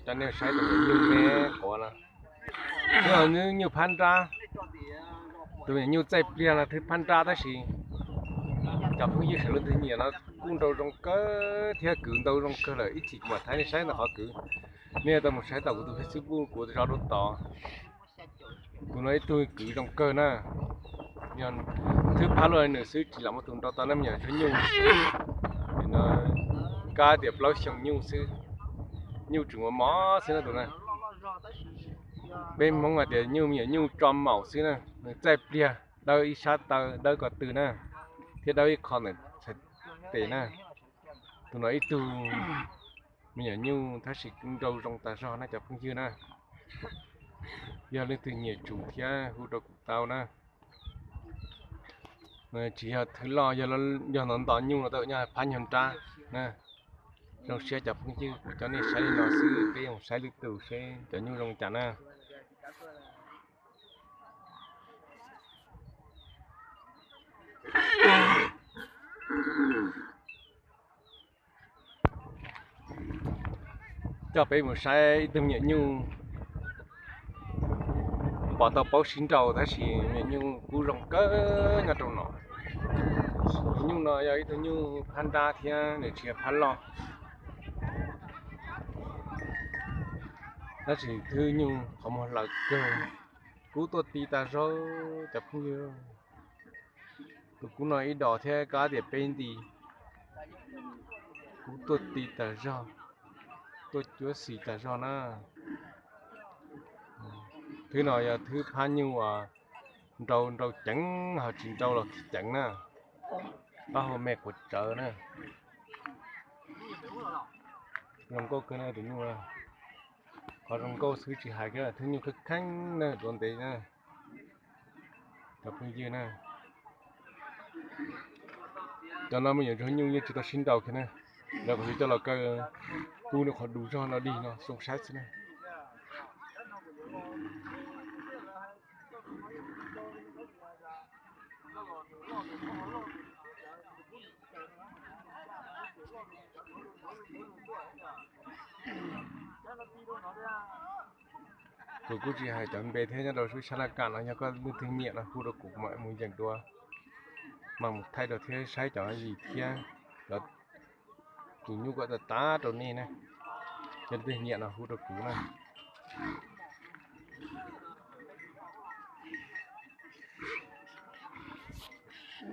Cov nej saib tus me nyuj me quav no, nws nyuj phab nrab, tus me nyuj txaij pliag no twb phab nrab tab sis cov phooj ywg sawv daws leej twg nyiam no kuj nrau zoo kawg thiab kwv ntau zoo kawg lawm. Ib chim kuv mam thaij nej saib ntawm qhov kwv. Nej tau mus saib tom kuv tus Facebook kuv zov rau tod. Tus no ib tug kwv zoo kawg na. Thwb phab luaj li nws xwb tsis lam muaj tus nrau tau na me nyuam, tshuav nyuj no kab tias plaub xyoo nyuj xwb. Nyuj tseem mos mos xwb na tus na. Peb Hmoob hais tias nyuj me nyuam nyuj tso maum xwb na, nws txaij pliag, dawb ib sab taw, dawb ko tw na, thiab dawb ib qho ntawm txhais tes na. Tus no ib tug me nyuam nyuj tab sis nrau zoo tas zog na cov phooj ywg na. Yog leej twg nyiam tsum thiab hu rau kuv tau na. Tsis yog thwb loj, yog nto nto nyuj no tau nyob phab nyuag nrab na. Zoo siab cov phooj ywg, kuv coj nej saib li no xwb, peb yuav saib lwm tus seb cov nyuj zoo cas na. Coj peb mus saib ib tug me nyuam nyuj pom tau paub sib nrau tab sis me nyuam nyuj kub zoo kawg nyob rau no. Tus nyuj no yog ib tug nyuj phab nrab thiab nws tsis yog phab loj. Tab sis thwb nyuj qhov muag hlaws kawg, kub tuaj ti tas zog cov phooj ywg. Tus kub no ib dos thiab kab tias peb nti, kub tuaj ti tas zog, tuaj cuab xis tas zog na. Thwb no yog thwb phab nyuj uas nrau nrau ceev ho tsis nrau los ceev na, pab hau me quav tsawv na. Zoo nkauj kawg na tus nyuj. Qhov zoo nkauj xwb tsis hais, thwb nyuj kheej kheej na, duav ntev na. Cov phooj ywg na, cov no me nyuam ntsuag nyuj yeej tsis tau sib nrau kiag na. Lawv qhov twg coj los kaw kub nws qhov du zog no dig no zoo saib xwb na. Kuv kuj tsis hais cov npe thiab, nyob rau sab laj kam no yog koj leej twg nyiam no hu rau kuv mam mus yeem dua, mam mus thaij dua thiab saib cov yim thiab cov tus nyuj kom tas tas rau nej na. Yog leej twg nyiam no hu rau kuv na.